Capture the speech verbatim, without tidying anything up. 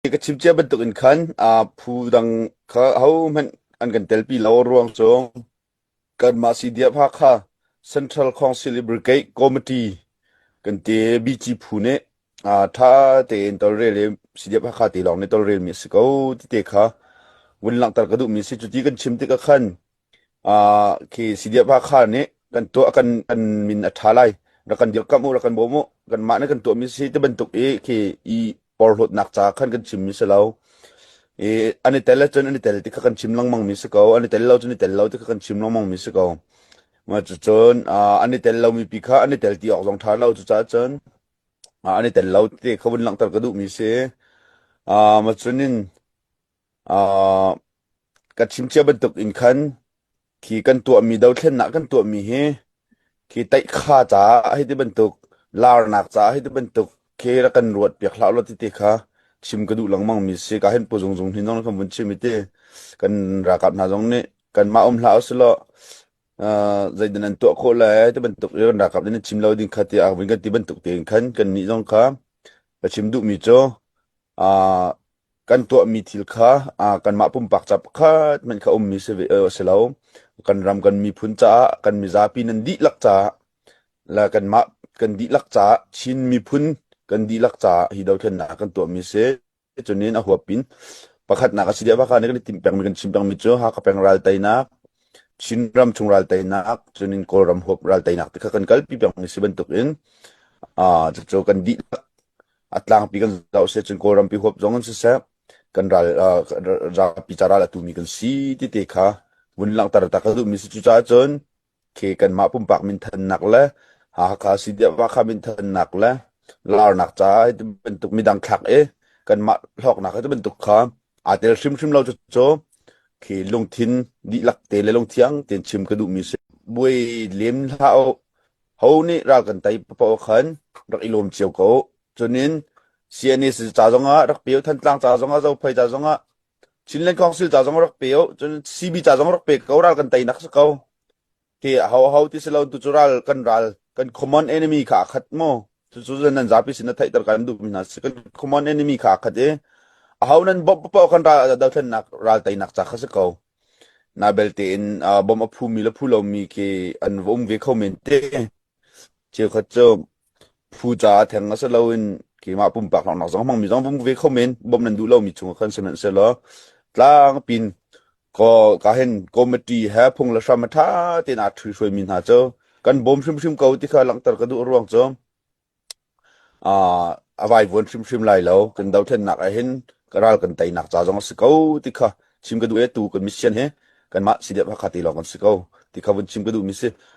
ka chim cia bantuk in khan, aa, phu dang kha ho hmanh an kan telpi lo ruang cawng, kanmah C D F Hakha Central Council Brigade Committee kan ti, B G phu nih, aa, ṭha tein tawlrel i C D F Hakha te lawng nih tawlrel mi a si ko ti te kha vun langhter ka duh mi si. Cuti kan chim tikah khan, aa, khi C D F Hakha nih kan tuah, kan, kan min a ṭha lai, rak kan dirkamh u, rak kan bawm u, kanmah nih kan tuah mi si ti bantuk i khi i porhlawtnak caah khan kan chim mi si lo. I, an i tel ahcun an i tel ti kha kan chim lengmang mi si ko, an i tel lo cun i tel lo ti kha kan chim lengmang mi si ko. Mah cucun, aa, an i tel lo mi pi kha an i tel ti awk zong ṭha lo, cucaah cun, aa, an i tel lo ti kha vun langhter ka duh mi si. Aa, mah cun in, aa, ka chim cia bantuk in khan khi kan tuahmi, dothlennak kan tuahmi hi, khi taih kha caah hiti bantuk, larnak caah hiti bantuk khi rak kan ruat piak hlah law tete kha chim ka duh lengmang mi si. Ka hin pu zungzung hin zong kan vun chim i ti, kan ralkap hna zong nih kanmah um hlah u si law, aa, zeitin an tuah khawh le hiti bantuk i kan ralkap nih chim lo ding kha tiah vun kan ti bantuk tein khan kannih zong kha ka chim duh mi cu, aa, kan tuahmi thil kha, aa, kanmah pumpak ca pakhat hmanh kha ummi si ve, aa, si lo. Kan ram, kan miphun caah, kan mizapi nan dihlak caah, le kanmah kan dihlak caah, Chin miphun kan dihlak caah hi dothlennak kan tuahmi si. Cun in a huap in pakhatnak a si dih, a va kha nih kan i timh pengmi, kan chim pengmi cu Hakha peng ralteinak, Chin ram chung ralteinak, cun in Kawlram huap ralteinak ti kha kan kalpi pengmi si bantuk in, aa, cucu kan dihlak a tlangpi kan zoh seh, cun Kawlram pi huap zong in siseh, kan ral, aa, zapi ca ral a tumi kan si ti te kha vun langhter ta ka duhmi si. Cucaah cun khi kanmah pumpak minthannak le Hakha si dih, a va kha minthannak le larnak caah hi bantuk midang thlak i kanmah hlawknak hi bantuk kha aa tel hrimhrim lo cucu khi lungthin dihlak te le lungthiang tein chim ka duhmi si. Buai lem hlah u, ho nih ral kan tei pah u khan rak i lawm cio ko. Cun in C N A ca zongah rak pe u, Thantlang ca zongah, Zophei ca zongah, Chinland Council ca zong rak pe u, cun C B ca zong rak pe ko, ral kan teinak si ko. Khi aho aho ti si lo, tu cu ral, kan ral, kan common enemy kha a khat maw? Cucu nan zapi sin a theihter kan duhmi hna si. Kan common enemy kha a khat i aho nan bawmh pah u khan ral, dothlennak, ralteinak ca kha si ko. Nabel tein, aa, bawmh a phumi le phu lomi khi an va um ve kho men te. Cheukhat cu phu caah theng a si loin keimah pumpak hlawknak zong hmangmi zong va um ve kho men, bawmh nan duh lomi chung khan sihmanhsehlaw tlangpin ko, ka hin committee he phung le hram a ṭha tein aa ṭhuihruaimi hna cu kan bawm hrimhrim ko ti kha langhter ka duh ruang cu, aa, a vaivuan hrimhrim lai lo. Kan dothlennak ah hin ka ral kan teinak ca zong a si ko ti kha chim ka duh i, tu kan mission hi kanmah si dih, Hakha te lawng kan si ko ti kha vun chim ka duhmi si.